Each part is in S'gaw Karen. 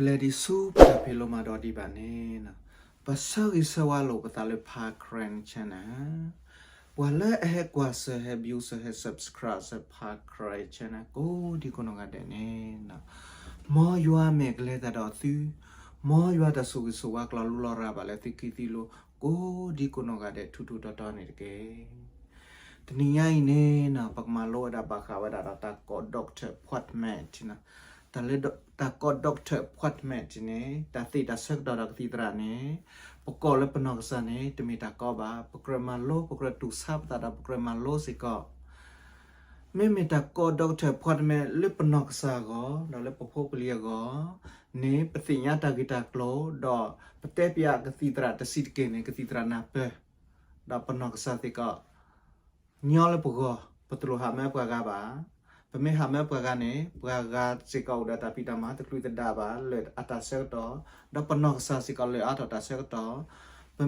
ပလဲၤဒံးဆူပတၢ်ဖံးလိမၤဒိးဒံးဘၣ်န့ၣ်, ပဆၢဂ့ၤဆၢဝါလိာ်ပသးလၢ Pa Karen Channel, ပှၤလၢအဟဲကွၢ်စၢၤ ဟဲ view စၢၤ ဟဲ subscribe စၢၤ Pa Karen Channel ကိးဒံကိးနီၢ်ဂၤဒဲးန့ၣ်, မ်ယွၤမဲာ်ကလဲၤတၢ်ဒီးသု, မ်ယွၤတၢ်ဆိၣ်ဂ့ၤဆိၣ်ဝါကျီၢ်လူလီၤရၤဘၣ်လၢသုခံသုလိၤ ကိးဒံကိးနီၢ်ဂၤဒဲးထူထူတီတီန့ၣ်တက့ၢ်. တနံၤညါအံၤန့ၣ် ပကမၤလိဝဲဒၣ်ဘၣ်ဃးဝဲဒၣ်ဒီးတၢ်ကိး doctor appointment န့ၣ်, တၢ်လၢ တၢ်ကိး doctor appointment န့ၣ် တၢ်သ့ၣ်တၢ်ဆၢကတီၢ်ဒီးကသံၣ်သရၣ်န့ၣ် ပကိးလၢပနီၢ်ကစၢ်န့ၣ် တမ့ၢ်တၢ်ကိးဘၣ်. ပကြၢးမၤလိ ပကြၢးတူၢ်ဆါပသးဒီးပကြၢးမၤလိစ့ၢ်ကီး မ့မ့ၢ်တၢ်ကိး doctor appointment လၢပနီၢ်ကစၢ်အဂီၢ် ဒီးလၢပဖိပလံၤအဂီၢ်န့ၣ် ပသ့ၣ်ညါတၢ်ဂ့ၢ်တၢ်ကျိၤ ဒီးပတဲပၠးကသံၣ်သရၣ်တဆံးတက့ၢ်န့ၣ် ကသံၣ်သရၣ်နၢ်ပၢၢ်, ဒီးပနီၢ်ကစၢ်စ့ၢ်ကီး ညီလၢပဂီၢ် ပတလိၣ်ဟးမၢပှၤဂၤဘၣ်. ပမ့ၢ်ဟးမၢပှၤဂၤန့ၣ် ပှၤဂၤစ့ၢ်ကီးအိၣ်ဒီးတၢ်ဖံးတၢ်မၤ တချုးသဒါဘၣ် လၢအတၢ်ဆၢကတီၢ်, ဒီးပနီၢ်ကစၢ်စ့ၢ်ကီးလၢအါထီၣ်တၢ်ဆၢကတီၢ် ပ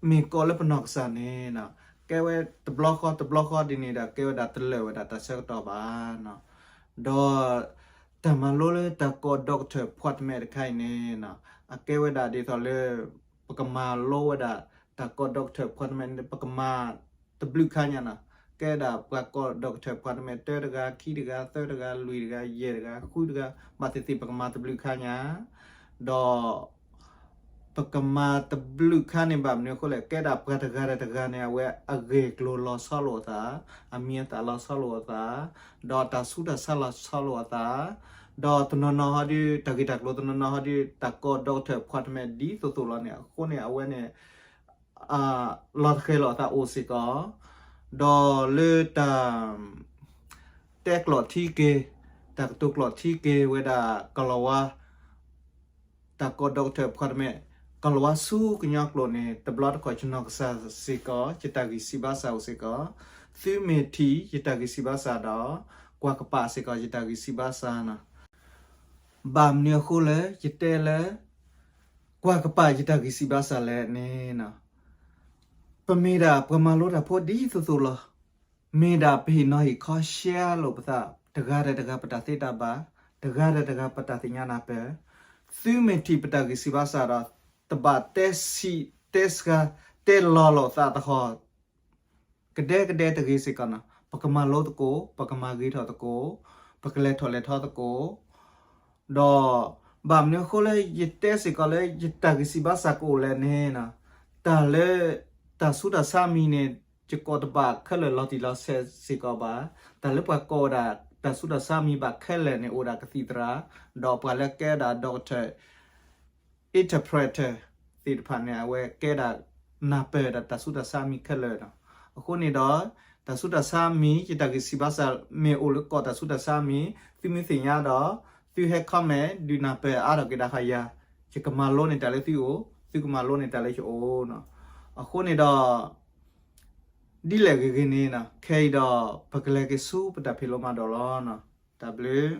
မ့ၢ်ကိးလၢပနီၢ်ကစၢ်န့ၣ် ကဲဝဲတဘျီဃီတဘျီဃီဒ်န့ၣ်ဒီး ကဲဝဲဒၣ်တလၢာ်ဝဲဒၣ်တၢ်ဆၢကတီၢ်ဘၣ်. ဒီးတၢ်မၤလိလၢတၢ်ကိး doctor appointment တခါအံၤန့ၣ် အကဲဝဲဒၣ်ဒ်သိးလၢ ပကမၤလိဝဲဒၣ် တၢ်ကိး doctor appointment ပကမၤတဘျုးခါညါန့ၣ်, ကဲဒၣ်ပှၤကိး doctor appointment တၢတဂၤ ခံတဂၤ သၢတဂၤ လွံၢ်တဂၤ ယဲၢ်တဂၤ ဃုတဂၤ ဘၣ်သ့ၣ်သ့ၣ်ပကမၤတဘျုးခါညါ ဒီး ပကမၤတဘျုးခါန့ၣ်ဘၣ်မနုၤအဃိလဲၣ်, ကဲဒၣ်ပှၤတဂၤဒီးတဂၤန့ၣ် အဝဲအဂ့ၢ်အကျိၤလီၤဆီလိာ်အသး, အမံၤအသၣ်လီၤဆီလိာ်အသး, ဒီးတၢ်ဆူးတၢ်ဆါလီၤဆီလိာ်အသး, ဒီးတနီၤနီၤဟီဒုး တၢ်ဂ့ၢ်တၢ်ကျိၤတနီၤနီၤဟီဒုး တၢ်ကိး doctor appointment ဒ်သိးသိးလီၤန့ၣ် အဃိန့ၣ် အဝဲန့ၣ် လီၤတဃဲၤလီၤအသးအိၣ်စ့ၢ်ကီး, ဒီးလၢတၢ် တဲကျိးထံက့ၤ, တၢ်ကတိၤကျိးထံက့ၤဝဲဒၣ်ကလီၤဝါ တၢ်ကိး doctor appointment ကလီၤဝါဆူကညီကျိာ်န့ၣ် တဘျီတခီၣ်ယနီၢ်ကစၢ်စ့ၢ်ကီး ယတၢ်ဂံၢ်စၢ်ဘါစၢ်အိၣ်စ့ၢ်ကီး, သုမ့ၢ်ထံၣ်ယတၢ်ဂံၢ်စၢ်ဘါစၢ်ဒီး ကွၢ်ကပာ်စ့ၢ်ကီးယတၢ်ဂံၢ်စၢ်ဘါစၢ်န့ၣ်, ဘၣ်မနုၤအဃိလၢယတဲလၢ ကွၢ်ကပာ်ယတၢ်ဂံၢ်စၢ်ဘါစၢ်လဲၣ်န့ၣ် ပမ့ၢ်ဒၣ်ပှၤမၤလိတၢ်ဖိဒ်သိးသိးလီၤ. မ့ၢ်ဒၣ်ပဟ့ၣ်နီၤဟ့ၣ်ခီ share လိာ်ပသး, တဂၤဒီးတဂၤပတၢ်သ့တၢ်ဘၣ်, တဂၤဒီးတဂၤပတၢ်သ့ၣ်ညါနၢ်ပၢၢ်, သုမ့ၢ်ထံၣ်ပတၢ်ဂံၢ်စၢ်ဘါစၢ်ဒီး တဘၣ်တဲဆံးတဲစှၤ တဲလီၤလိာ်သးသဟီၣ် ကဒဲကဒဲတဂ့ၤစ့ၢ်ကီးန့ၣ် ပကမၤလိသကိး ပကမၤဂ့ၤထီၣ်သကိး ပကလဲၤထီၣ်လဲၤထီသကိး ဒီး ဘၣ်မနုၤအဃိလၢယတဲစ့ၢ်ကီးလၢယတၢ်ဂံၢ်စၢ်ဘါစၢ်ကအိၣ်လဲၣ်န့ၣ်, တၢ်လၢ တၢ်ဆူးတၢ်ဆါမံၤန့ၣ် ယကိးတဘၣ်ခဲလၢာ်လီၤတံၢ်လီၤဆဲးစ့ၢ်ကီးဘၣ်. တၢ်လၢပှၤကိးဝဲဒၣ် တၢ်ဆူးတၢ်ဆါမံၤဘၣ်ခဲလၢာ်န့ၣ် အိၣ်ဒၣ်ကသံၣ်သရၣ်, ဒီးပှၤလၢကဲဒၣ် doctor interpreter သ့ၣ်တဖၣ်န့ၣ် အဝဲကဲဒၣ်နၢ်ပၢၢ်ဒၣ်တၢ်ဆူးတၢ်ဆါမံၤခဲလၢာ်လီၤ. အဃိန့ၣ်ဒီး တၢ်ဆူးတၢ်ဆါမံၤ ယတၢ်ဂံၢ်စၢ်ဘါစၢ် မ့ၢ်အိၣ်လၢကိးတၢ်ဆူးတၢ်ဆါမံၤ သုမ့ၢ်သ့ၣ်ညါဒီး သုဟဲ comment ဒုးနၢ်ပၢၢ်အါထီၣ်က့ၤဒၣ်ဃာ်ယၤ, ယကမၤလိန့ၢ်တၢ်လၢသုအိၣ် သုကမၤလိန့ၢ်တၢ်လၢယအိၣ်လီၤ. အဃိန့ၣ်ဒီး ဒ်လဲၣ်ဂ့ၤဂ့ၤန့ၣ် ခဲအံၤဒီး ပကလဲၤက့ၤဆူပတၢ်ဖံးလိမၤဒိးလီၤ. တၢ်ဘျုး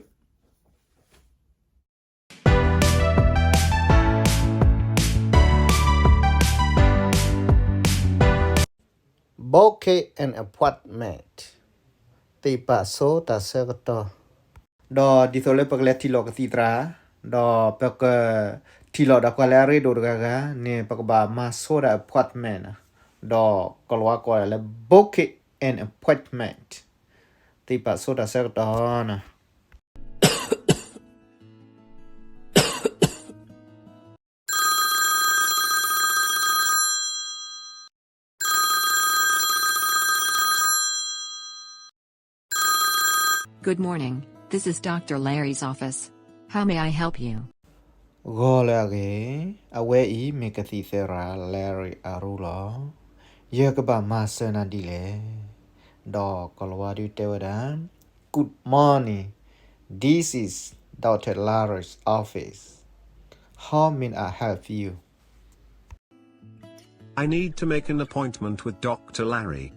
Booking an appointment သ့ၣ်ပာ်ဆိတၢ်ဆၢကတီၢ်, ဒီးဒ်သိးလၢပကလဲၤထံၣ်လိာ်ကသံၣ်သရၣ်, ဒီးပကထံၣ်လိာ်ဒီးပှၤလၢအရ့ဒိၣ်တဂၤဂၤန့ၣ် ပကဘၣ်မၤဆိဒၣ် appointment ဒီးကလီၤဝါကိးဒၣ်လၢ booking an appointment သ့ၣ်ပာ်ဆိတၢ်ဆၢကတီၢ်န့ၣ် Good morning, this is Doctor Larry's office. How may I help you? ဂီၤလၢအဂ့ၤ, အဝဲအံၤမ့ၢ်ကသံၣ်သရၣ် Larry အရူလီၤ. ယကဘၣ်မၤစၢၤနၤဒ်လဲၣ်. ဒီးကလီၤဝါဒုးတဲဝဲဒၣ်, Good morning, this is Doctor Larry's office. How may I help you? I need to make an appointment with Doctor Larry.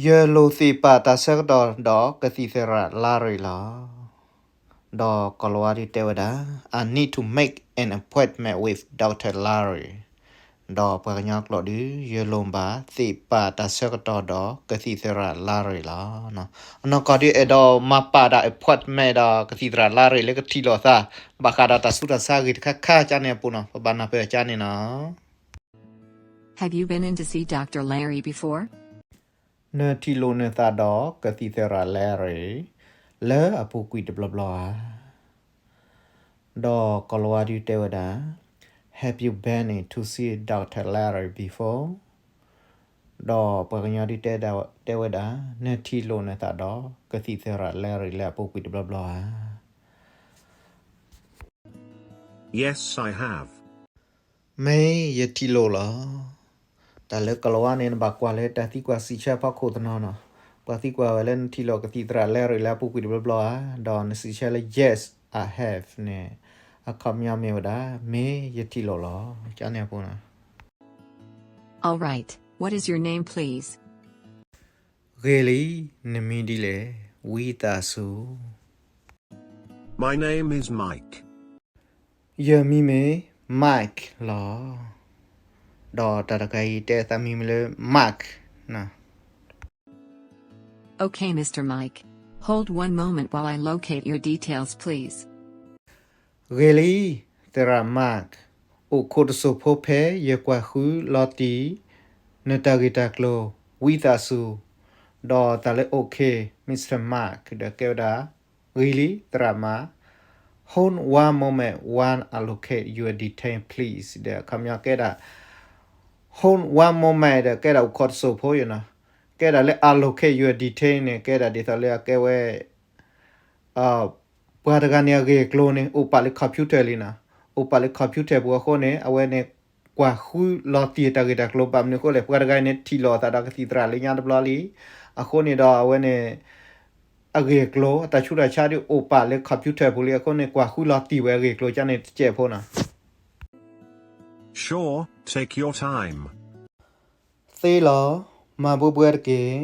ယလိၣ်သ့ၣ်ပာ်တၢ်ဆၢကတီၢ်ဒီးကသံၣ်သရၣ် Larry လီၤ. ဒီးကလီၤဝါဒုးတဲဝဲဒၣ်, I need to make an appointment with Doctor Larry. ဒီးပှၤကညီကျိာ်ဒုး ယလိၣ်ဘၣ်သ့ၣ်ပာ်တၢ်ဆၢကတီၢ်ဒီးကသံၣ်သရၣ်လါရ့ၣ်လီၤ. အနီၢ်ကီၢ်ဒုးအဲၣ်ဒိးမၤပာ်တၢ် appointment ဒီးကသံၣ်သရၣ်လါရ့ၣ်လၢကထံၣ်လိာ်သး ဘၣ်ဃးဒီးတၢ်ဆူးတၢ်ဆါအဂ့ၢ်တခါခါကန့ၣ်အပူၤနီၤ ပဘၣ်နၢ်ပၢၢ်ကန့ၣ်နီၤ. Have you been in to see Doctor Larry before? နထံၣ်လိာ်နသးဒီးကသံၣ်သရၣ်လါရ့ၣ် လၢအပူၤကွံာ်တဘျီဘျီဧါ. ဒီးကိၤလၤဝါဒုးတဲဝဲဒၣ် Have you been in to see Doctor Larry before? ဒီးပှၤကညီဒုးတဲဒၣ် တဲဝဲဒၣ် နထံၣ်လိာ်နသးဒီးကသံၣ်သရၣ်လါရ့ၣ်လၢအပူၤကွံာ်တဘျီဘျီဧါ. Yes, I have. မ့ၢ်ယထံၣ်လိာ်လီၤ. တၢ်လၢကိၤလၤဝါန့ၣ် နဘၣ်ကွၢ်လၢတၢ်သံကွၢ်စံးဆၢဖီခိၣ်တနီၤနီၤ, ပှၤသံကွၢ်ဝဲလၢနထံၣ်လိာ်ကသံၣ်သရၣ်လါရ့ၣ်လၢအပူၤကွံာ်တဘျီဘျီဧါ, ဒီးနစံးဆၢလၢ yes, I have န့ၣ် အခီပညီမ့ၢ်ဝဲဒၣ် မ့ၢ်ယထံၣ်လိာ်လီၤ ကန့ၣ်အပူၤနီၤ. All right, what is your name, please? ဂ့ၤလံ, နမံၤဒ်လဲၣ်, ဝံသးစူၤ. My name is Mike. ယမံၤမ့ၢ် Mike လီၤ. ဒီးတၢ်တခါအံၤတဲသးမံၤမ့ၢ်လၢ Mark နီၤ. Okay, Mister Mike. Hold one moment while I locate your details, please. ဂ့ၤလံ, သရၣ် Mark, အိၣ်ခိးတစိၢ်ဖိဖဲယကွၢ်ဃုလီၤတံၢ် နတၢ်ဂ့ၢ်တၢ်ကျိၤ ဝံသးစူၤ, ဒီးတၢ်လၢ okay, Mister Mark ဒီးကဲဝဲဒၣ် ဂ့ၤလံ သရၣ် Mark, hold one moment while I locate your detail please ဒီးအခီပညီကဲဒၣ် hold one moment ဒီးကဲဒၣ်အိၣ်ခိးတစိၢ်ဖိယနီၤ, ကဲဒၣ်လၢ allocate your detail န့ၣ် ကဲဒၣ်ဒ်သိးလၢအကဲဝဲ ပှၤတဂၤန့ၣ်အဂ့ၢ်အကျိၤန့ၣ် အိၣ်ပာ်လၢ computer လံနီၤ, အိၣ်ပာ်လၢ computer ပူၤအဃိန့ၣ် အဝဲန့ၣ် ကွၢ်ဃုလီၤတံၢ်တၢ်ဂ့ၢ်တၢ်ကျိၤ ဘၣ်မနုၤအဃိလဲၣ် ပှၤတဂၤအံၤန့ၣ် ထံၣ်လိာ်အသးဒီးကသံၣ်သရၣ်လၢညါတဘျီလံ, အဃိန့ၣ်ဒီးအဝဲန့ၣ် အဂ့ၢ်အကျိၤ အတၢ်ဆူးတၢ်ဆါဒုးအိၣ်ပာ်လၢ computer ပူၤလံ အဃိန့ၣ် ကွၢ်ဃုလီၤတံၢ်ဝဲအဂ့ၢ်အကျိၤကန့ၣ်တစဲးဖိနီၤ. Sure, take your time. သ့လီၤ, မၤဘှဲဘှဲတက့ၢ်.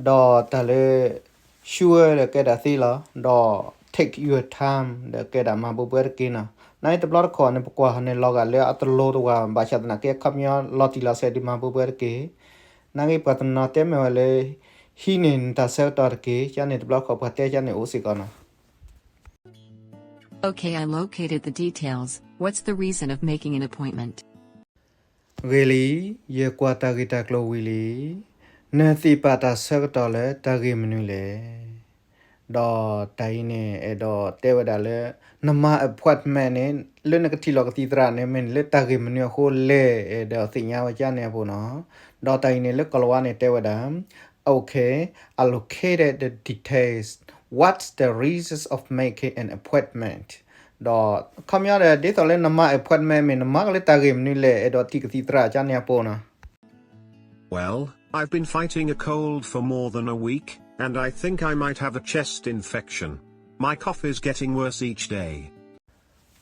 ဒီးတၢ်လၢ sure ဒီးကဲဒၣ်သ့လီၤ, ဒီး take your time ဒီးကဲဒၣ်မၤဘှဲဘှဲတက့ၢ်နီၤ. နာ်က့တဘျီတခီၣ်န့ၣ် ပကွၢ်န့ၣ်လီၤဂာ်လၢအတလိၤတဝၢ် ဘၣ်ဆၣ်သနာ်က့အခီပညီလီၤတံၢ်လီၤဆဲးဒုးမၤဘှဲဘှဲတက့ၢ်. နာ်က့ပှၤတနီၤတဲမ့ၢ်ဝဲလၢ ဟံးန့ၢ်နတၢ်ဆၢကတီၢ်တက့ၢ်, ကန့ၣ်တဘျီတခီၣ်ပှၤတဲကန့ၣ်အိၣ်စ့ၢ်ကီးနီၤ. Okay, I located the details. What's the reason of making an appointment? ဂ့ၤလံ, ယကွၢ်တၢ်ဂ့ၢ်တၢ်ကျိၤဝံၤလံ. နသ့ၣ်ပာ်တၢ်ဆၢကတီၢ်လၢတၢ်ဂ့ၢ်မနုၤလဲၣ်. ဒီးတၢ်အံၤန့ၣ် အဲၣ်ဒိးတဲဝဲဒၣ်လၢ နမၤ appointment န့ၣ် လၢနကထံၣ်လိာ်ကသံၣ်သရၣ်န့ၣ် မ့ၢ်န့ၣ်လၢတၢ်ဂ့ၢ်မနုၤအဃိလဲၣ် အဲၣ်ဒိးသ့ၣ်ညါဝဲကန့ၣ်အပူၤနီၤ. ဒီးတၢ်အံၤန့ၣ်လၢကိၤလၤဝါန့ၣ်တဲဝဲဒၣ် Okay, I located the details. What's the reasons of making an appointment? ဒီးခီပညီဒီး ဒ်သိးလၢနမၤ appointment မ့ၢ်နမၤကလၢတၢ်ဂ့ၢ်မနုၤလဲၣ် အဲၣ်ဒိးထံၣ်ကသံၣ်သရၣ်ကန့ၣ်အပူၤနီၤ. Well, I've been fighting a cold for more than a week, and I think I might have a chest infection. My cough is getting worse each day.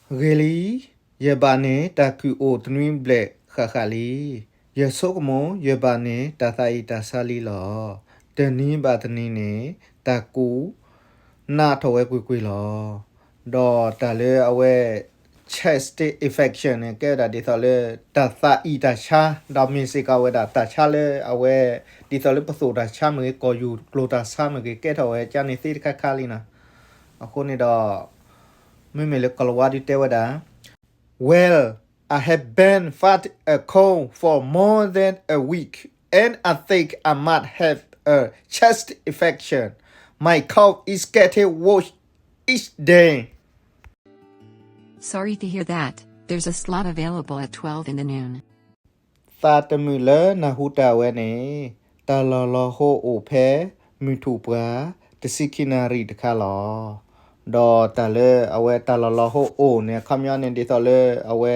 ဂ့ၤလံ, ယဘၣ်န့ၢ်တၢ်ကူၣ်အိၣ်တနွံဘျဲၣ်ဃၣ်ဃၣ်လံ. ယဆိကမိၣ်ယဘၣ်န့ၢ်တၢ်သးအံၣ်တၢ်ဆါလံလီၤ. တနံၤဘၣ်တနံၤန့ၣ် တၢ်ကူၣ်နးထီၣ်ဝဲကွ့ၢ်ကွ့ၢ်လီၤ. ဒီးတၢ်လၢအဝဲ chest infection န့ၣ် ကဲဝဲဒၣ်ဒ်သိးလၢ တၢ်သးအံၣ်တၢ်ဆါ ဒီးမ့ၢ်စ့ၢ်ကီးဝဲဒၣ်တၢ်ဆါလၢအဝဲ ဒ်သိးလၢပသိၣ်တၢ်ဆါမ့ၢ်ဂ့ၤ ကီၢ်ယူၢ်ကျိၤတၢ်ဆါမ့ၢ်ဂ့ၤ ကဲထီၣ်ဝဲကန့ၣ်သ့တခါခါလံနီၤ. အဃိန့ၣ်ဒီး မ့မ့ၢ်လၢကိၤလၤဝါဒုးတဲဝဲဒၣ် Well, I have been fighting a cold for more than a week, and I think I might have a chest infection. My cough is getting worse each day. Sorry to hear that. There's a slot available at twelve in the noon. သးတမုာ်လၢနၢ်ဟူတၢ်ဝဲန့ၣ် တၢ်လီၤလီၤဟိအိၣ်ဖဲ မုၢ်ထူၣ်ပှၢ် တဆံခံနၣ်ရံၣ်တခါလီၤ. ဒီးတၢ်လၢအဝဲတၢ်လီၤလီၤဟိအိၣ်န့ၣ် အခီပညီန့ၣ်ဒ်သိးလၢအဝဲ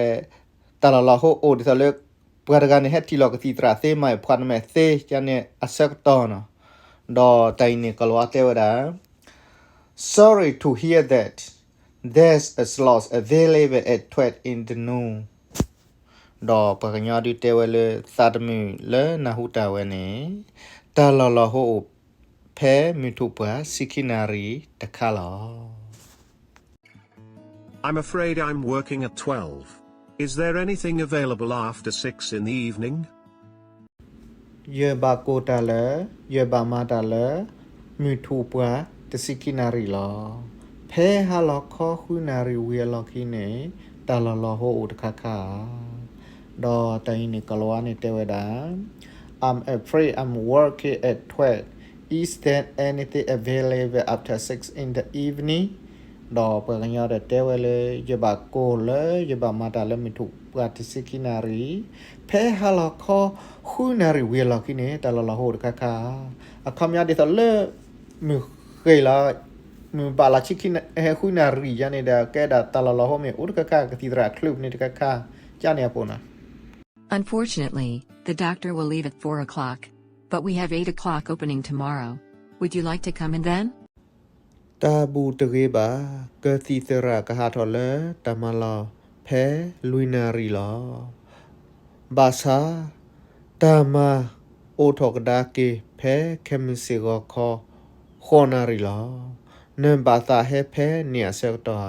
တၢ်လီၤလီၤဟိအိၣ်ဒ်သိးလၢ ပှၤတဂၤန့ၣ် ဟဲထံၣ်လိာ်ကသံၣ်သရၣ်သ့ မၤ appointment သ့ ကန့ၣ်အဆၢကတီၢ်နီၤ. ဒီးတၢ်အံၤန့ၣ် ကိၤလၤဝါတဲဝဲဒၣ် Sorry to hear that. There's a slot available at twelve in the noon. ဒီးပှၤကညီဒုးတဲဝဲလၢ သးတမုာ်လၢနၢ်ဟူတၢ်ဝဲန့ၣ် တၢ်လီၤလီၤဟိအိၣ်ဖဲမုၢ်ထူၣ်ပှၢ် ဆံခံနၣ်ရံၣ်တခါလီၤ. I'm afraid I'm working at twelve. Is there anything available after six in the evening? ယဘၣ်ကိၢ်တၢ်လၢ ယဘၣ်မၤတၢ်လၢ မုၢ်ထူၣ်ပှၢ်တဆံခံနၣ်ရံၣ်လီၤ. ဖဲဟါလီၤခီဃုနၣ်ရံၣ်ဝံၤအလီၢ်ခံန့ၣ် တၢ်လီၢ်လီၤဟိအိၣ်တခါခါဧါ. ဒီးတၢ်အံၤန့ၣ် ကိၤလၤဝါန့ၣ်တဲဝဲဒၣ် I'm afraid I'm working at twelve. Is there anything available after six in the evening? ဒီးပှၤကညီဒီးတဲဝဲလၢ ယဘၣ်ကိၢ်လၢ ယဘၣ်မၤတၢ်လၢမုၢ်ထူၣ်ပှၢ်တဆံခံနၣ်ရံၣ်, ဖဲဟါလီၤခီဃုနၣ်ရံၣ်ဝံၤအလီၢ်ခံန့ၣ် တၢ်လီၢ်လီၤဟိတခါခါ, အခီပညီဒ်သိးလၢ မုၢ်ဃ့ၢ်လီၤ, မုၢ်ဘၣ်လီၤဆံခံနၣ်, ဃုနၣ်ရံၣ်ယါန့ၣ်ဒီး ကဲဒၣ်တၢ်လီၢ်လီၤဟိမ့ၢ်အိၣ်တခါခါ ကသံၣ်သရၣ်အချုးန့ၣ်တခါခါ, ကန့ၣ်အပူၤနီၤ. Unfortunately, the doctor will leave at four o'clock, but we have eight o'clock opening tomorrow. Would you like to come in then? တၢ်ဘူၣ်တဂ့ၤဘၣ်, ကသံၣ်သရၣ်ကဟးထီၣ်လၢတၢ်မၤလီၢ်ဖဲလွံၢ်နၣ်ရံၣ်လီၤ. ဘၣ်ဆၣ် တၢ်မၤအိၣ်ထီၣ်ကဒါက့ၤဖဲခဲမုၢ်ဆ့ၣ်ဂီၤခီ ဃိးနၣ်ရံၣ်လီၤ. နဘၣ်သးဟဲဖဲန့ၣ်အဆၢကတီၢ်ဧါ.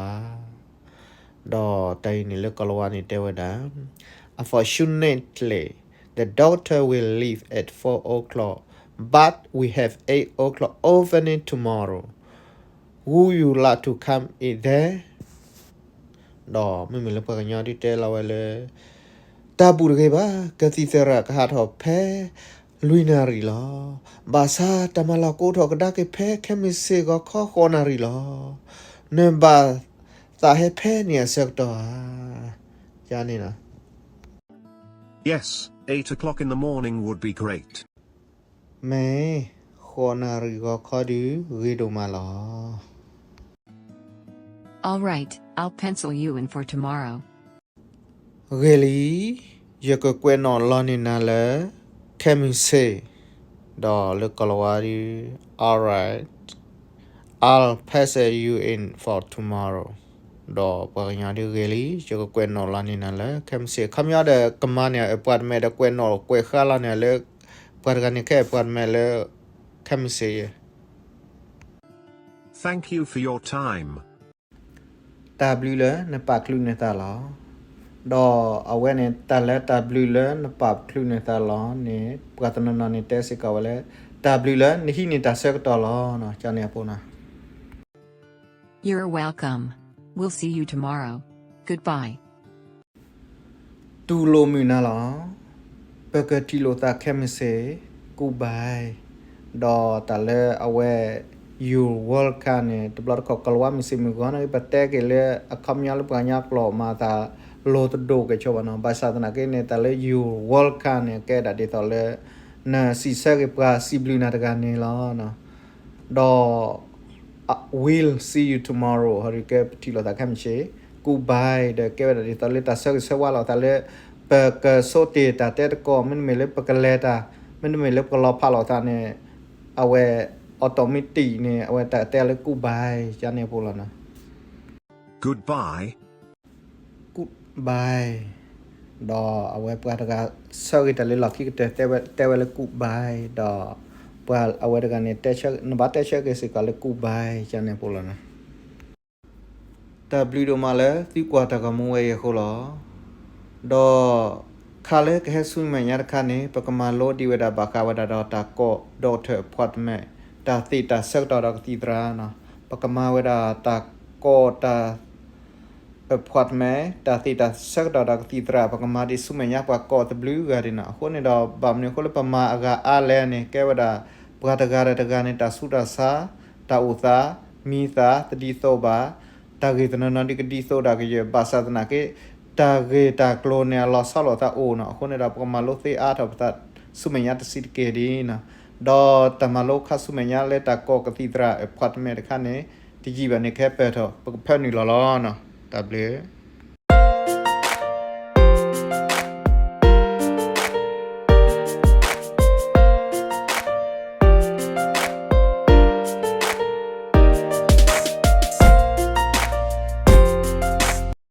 ဒီးတၢ်အံၤန့ၣ်လၢကိၤလၤဝါန့ၣ်တဲဝဲဒၣ် Unfortunately, the doctor will leave at four o'clock, but we have eight o'clock opening tomorrow. Would you like to come in then? ဒီးမ့မ့ၢ်လၢပှၤကညီဒုးတဲလီၤဝဲလၢ တၢ်ဘူၣ်တဂ့ၤဘၣ်, ကသံၣ်သရၣ်ကဟးထီၣ်ဖဲလွံၢ်နၣ်ရံၣ်လီၤ. ဘၣ်ဆၣ်တၢ်မၤလီၢ်ကအိၣ်ထီၣ်ကဒါက့ၤဖဲ ခဲမုၢ်ဆ့ၣ်ဂီၤခီဃိးနၣ်ရံၣ်လီၤ. နဘၣ်သးဟဲဖဲန့ၣ်အဆၢကတီၢ်ဧါ. ယန့ၣ်လီၤ. Yes, eight o'clock in the morning would be great. မ့ၢ်, ဃိးနၣ်ရံၣ်ဂီၤခီဒုးဂ့ၤဒိၣ်မးလီၤ. All right, I'll pencil you in for tomorrow. ဂ့ၤလံ, ယကကွဲးနီၣ်လီၤန့ၢ်နၤလၢ ခဲမုၢ်ဆ့ၣ်, ဒီးလၢကိၤလၤဝါဒုး All right, I'll pencil you in for tomorrow. ဒီးပှၤကညီဒုးဂ့ၤလံ, ယကကွဲးနီၣ်လီၤန့ၢ်နၤလၢ ခဲမုၢ်ဆ့ၣ်, အခီပညီဒီး ကမၤန့ၢ်အပှၤတမဲာ်ဒီးကွဲးနီၣ်ကွဲးဃါလီၤန့ၢ်လၢ ပှၤတဂၤန့ၣ်ခဲအပှၤတမဲာ်လၢ ခဲမုၢ်ဆ့ၣ်ယဲ. Thank you for your time. တၢ်ဘျုးလၢနပာ်ချုးနသးလီၤ. ဒီးအဝဲန့ၣ် တၢ်လၢတၢ်ဘျုးလၢနပာ်ချုးနသးလီၤန့ၣ် ပှၤတနီၤနီၤန့ၣ်တဲစ့ၢ်ကီးဝဲလၢ တၢ်ဘျုးလၢနဟံးန့ၢ်တၢ်ဆၢကတီၢ်လီၤ. ကန့ၣ်အပူၤနီၤ. You're welcome. We'll see you tomorrow. Goodbye. တူၢ်လိာ်မုာ်နၤလီၤ. ပကထံၣ်လိာ်သးခဲမုၢ်ဆ့ၣ်, goodbye. ဒီးတၢ်လၢအဝဲ you're welcome န့ၣ် တဘျီတခီၣ် ကိၤလၤဝါမုၢ်ဆ့ၣ်မုၢ်ဂီၤန့ၣ် ပတဲက့ၤလၢအခီပညီလၢပှၤကညီကျိာ်မၤသးလိၤတဒိၣ်ကဲဆိဘၣ်နီၤ. ဘၣ်ဆၣ်သနာ်က့န့ၣ် တၢ်လၢ you're welcome န့ၣ် ကဲဒၣ်ဒ်သိးလၢ နစံးဆၢက့ၤပှၤစံးဘျုးနၤတဂၤန့ၣ်လီၤ. ဒီး we'll see you tomorrow ဟီဒုးကဲပထံၣ်လိာ်သးခဲမုၢ်ဆ့ၣ်, goodbye ဒီးကဲဝဲဒၣ်ဒ်သိးလၢတၢ်ဆၢဂ့ၤဆၢဝါလိာ်သးလၢ ပကဆိးတ့ၢ်တၢ်တဲသကိး မ့တမ့ၢ်လၢပကလဲၤတၢ်, မ့တမ့ၢ်လၢပကလီၤဖးလိာ်သးန့ၣ်, အဝဲ automatic န့ၣ် အဝဲတၢ်တဲလၢ goodbye ကန့ၣ်အပူၤလီၤနီၤ. Goodbye. Goodbye. ဒီးအဝဲပှၤတဂၤဆၢဂ့ၤတၢ်လၢလီၢ်ခံကတၢၢ် တဲဝဲလၢ goodbye ဒီး ပှၤအဝဲတဂၤန့ၣ် နဘၣ်တဲဆၢက့ၤစ့ၢ်ကီးလၢ goodbye ကန့ၣ်အပူၤလီၤနီၤ. တၢ်ဘျုးဒိၣ်မးလၢသုကွၢ်တၢ်ဂီၤမူဝဲအံၤအဃိလီၤ. ဒီးခါလၢကဟဲဆူမဲာ်ညါတခါန့ၣ် ပကမၤလိဒံးဝဲဒၣ်ဘၣ်ဃးဝဲဒၣ်ဒီးတၢ်ကိး doctor appointment တၢ်သ့ၣ်တၢ်ဆၢကတီၢ်ဒီးကသံၣ်သရၣ်နီၤ. ပကမၤဝဲဒၣ်တၢ်ကိးတၢ် appointment တၢ်သ့ၣ်တၢ်ဆၢကတီၢ်ဒီးကသံၣ်သရၣ် ပကမၤဒံးဆူမဲာ်ညါ ပှၤကိးတဘျုးဂၤဒံးနီၤ. အဃိန့ၣ်ဒီး ဘၣ်မနုၤအဃိလၢပမၤအဂၤအါလဲၣ်န့ၣ် ကဲဝဲဒၣ် ပှၤတဂၤဒီးတဂၤန့ၣ် တၢ်ဆူးတၢ်ဆါ, တၢ်အိၣ်သး, မံသး, တဒ်သိးဘၣ်, တၢ်ဂ့ၢ်တနီၤနီၤဒ်ကဒ်သိးဒၣ်ကယဲၢ် ဘၣ်ဆၣ်သနာ်က့ တၢ်ဂ့ၢ်တၢ်ကျိၤန့ၣ် အလီၤဆီလိာ်သးအိၣ်နီၤ. အဃိန့ၣ်ဒီး ပကမၤလိသ့အါထီၣ်ပသး ဆူမဲာ်ညါတဆံးတက့ၢ်ဒ်နီၤ. ဒီးတၢ်မၤလိခါဆူမဲာ်ညါလၢတၢ်ကိးကသံၣ်သရၣ် appointment တခါန့ၣ် တယံာ်ဘၣ်န့ၣ် ကဟဲပၢၢ်ထီၣ် ပကဖၢနုာ်လီၤလီၤနီၤ. တၢ်ဘျုး